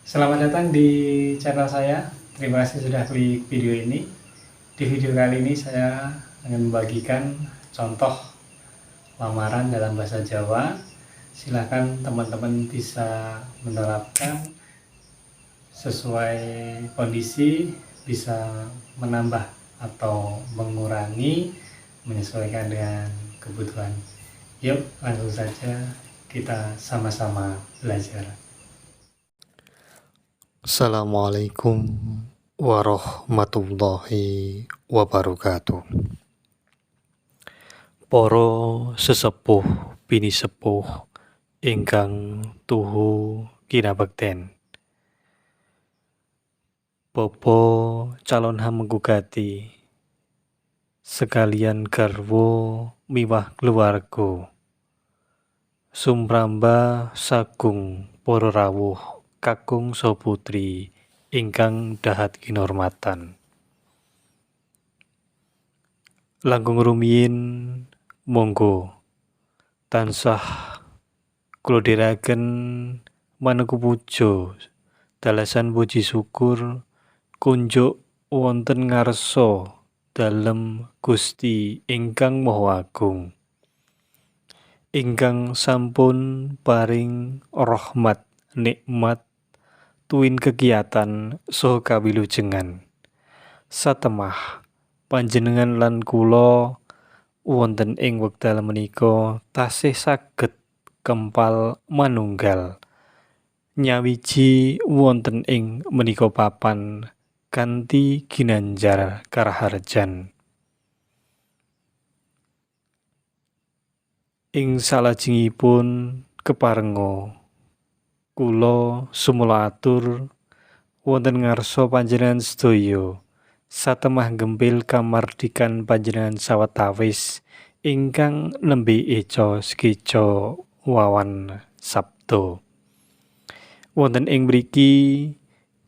Selamat datang di channel saya. Terima kasih sudah klik video ini. Di video kali ini saya akan membagikan contoh lamaran dalam bahasa Jawa. Silahkan teman-teman bisa menerapkan sesuai kondisi, bisa menambah atau mengurangi, menyesuaikan dengan kebutuhan. Yuk, langsung saja kita sama-sama belajar. Assalamualaikum warahmatullahi wabarakatuh. Para sesepuh pinisepuh ingkang tuhu kinabekten. Bapa calon hamengku gati sekalian garwa miwah keluarga, sumrambah sagung para rawuh kakung saha putri ingkang dahat kinurmatan. Langkung rumiyin monggo tansah kula dherekaken maneka puja dalasan puji syukur kunjuk wonten ngarsa dalem Gusti ingkang Maha Agung, ingkang sampun paring rahmat, nikmat, tuwin kegiatan saha kawilujengan satemah panjenengan lan kula wonten ing wekdal menika tasih saged kempal manunggal nyawiji wonten ing menika papan kanthi ginanjar karaharjan. Ing salajengipun keparenga kula sumela atur wonten ngarsa panjenengan sedaya satemah gempil kamardikan panjenengan sawetawis ingkang nembe eca sekeca wawan sabda. Wonten ing mriki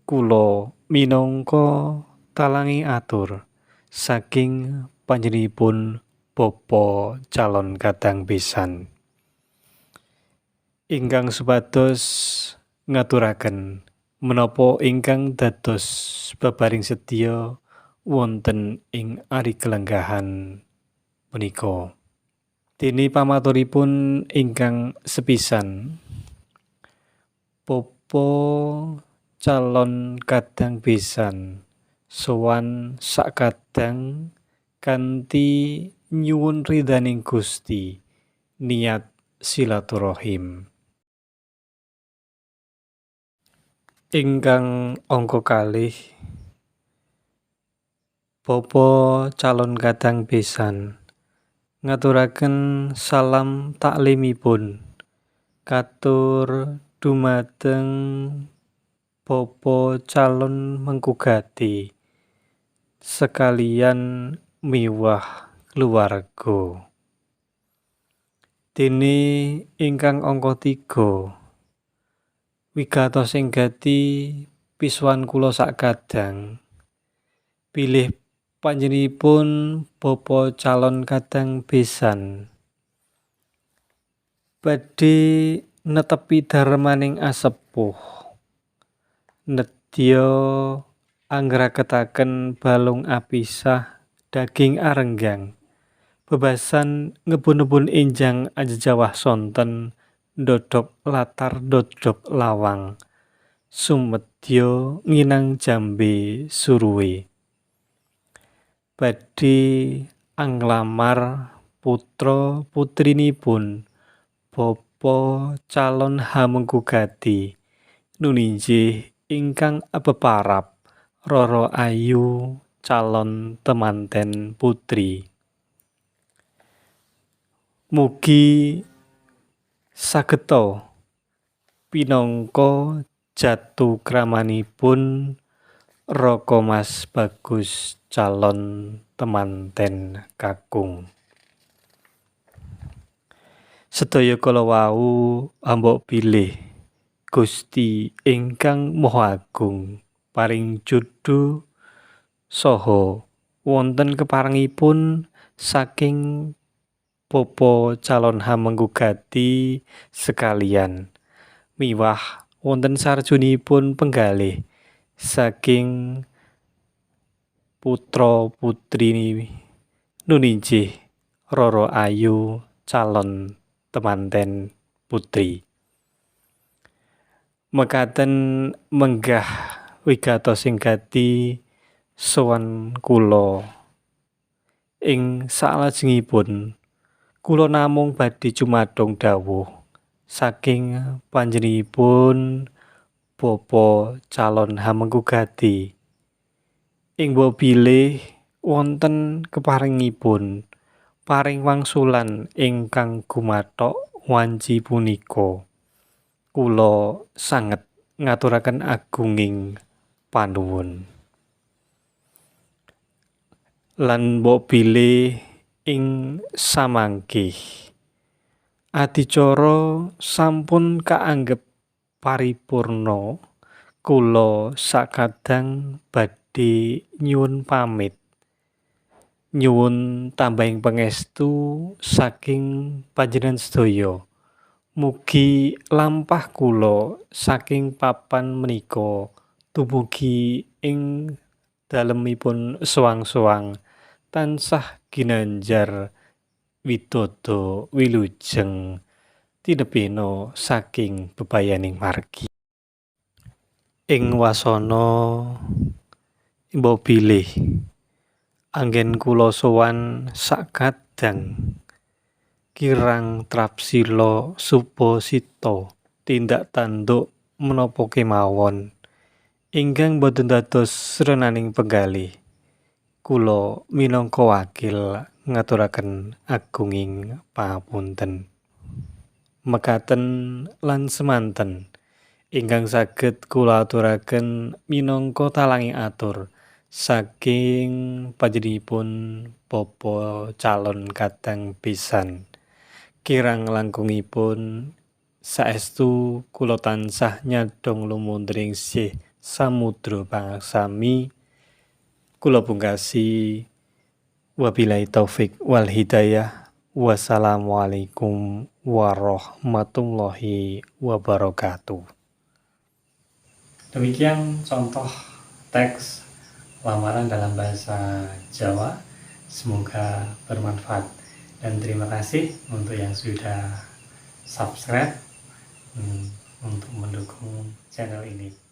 kula minangka talangi atur saking panjenenganipun bapa calon kadang besan ingkang supados ngaturaken menapa ingkang dados babaring sedya wonten ing ari kelenggahan punika. Dene pamaturipun ingkang sepisan, bapa calon kadang besan sowan sakadang kanthi nyuwun ridhaning Gusti, niat silaturahim. Ingkang angka kalih, bapa calon kadang besan ngaturaken salam taklimipun katur dumateng bapa calon mengku gati sekalian miwah keluarga. Dene ingkang angka 3, wigatos ing gati pisuwan kula sakadang bilih panjenenganipun bapa calon kadang besan badhe netepi darmaning asepuh, nedya angraketaken balung apisah daging arenggang, bebasan ngebun-ebun enjang ajejawah sonten ndodhok latar dodhok lawang, sumedya nginang jambe suruwe. Badhe anglamar putra putrinipun bapa calon hamengku gati nuninjih ingkang beparap Roro Ayu calon temanten putri. Mugi sageta pinangka jatu kramanipun Raka Mas Bagus calon temanten kakung. Sedaya kala wau ambok bilih Gusti ingkang Maha Agung paring jodho saha wonten keparengipun saking bapa calon hamengku gati sekalian miwah wonten sarjunipun penggalih saking putra putri nuninjih Roro Ayu calon temanten putri. Mekaten menggah wigatosing gati sowan kula. Ing salajengipun kula namung badhe cumadong dawuh saking panjenenganipun bapa calon hamengku gati. Ing mbok bilih wonten keparengipun paring wangsulan ingkang gumathok wanci punika. Kula sanget ngaturaken agunging panuwun. Lan mbok bilih ing samangke adicara sampun kaanggep paripurna, kula sakadang badhe nyuwun pamit. Nyuwun tambahing pangestu saking panjenengan sedaya. Mugi lampah kula saking papan menika tumugi ing dalemipun suwang-suwang tansah ginanjar widodo wilujeng tinebihna saking bebayaning margi. Ing wasana mbok bilih anggen kula sowan sakadang kirang trapsila supasita tindak tanduk menapa kemawon ingkang boten dados renaning penggalih. Kula minangka wakil ngaturaken agunging pangapunten. Mekaten lan semanten ingkang saged kula aturaken minangka talanging atur saking panjenenganipun bapa calon kadang besan. Kirang langkungipun saestu kula tansah nyadhong lumunturing sih samudra pangaksami. Kula pungkasi, wabillahi taufik wal hidayah. Wassalamualaikum warahmatullahi wabarakatuh. Demikian contoh teks lamaran dalam bahasa Jawa. Semoga bermanfaat dan terima kasih untuk yang sudah subscribe untuk mendukung channel ini.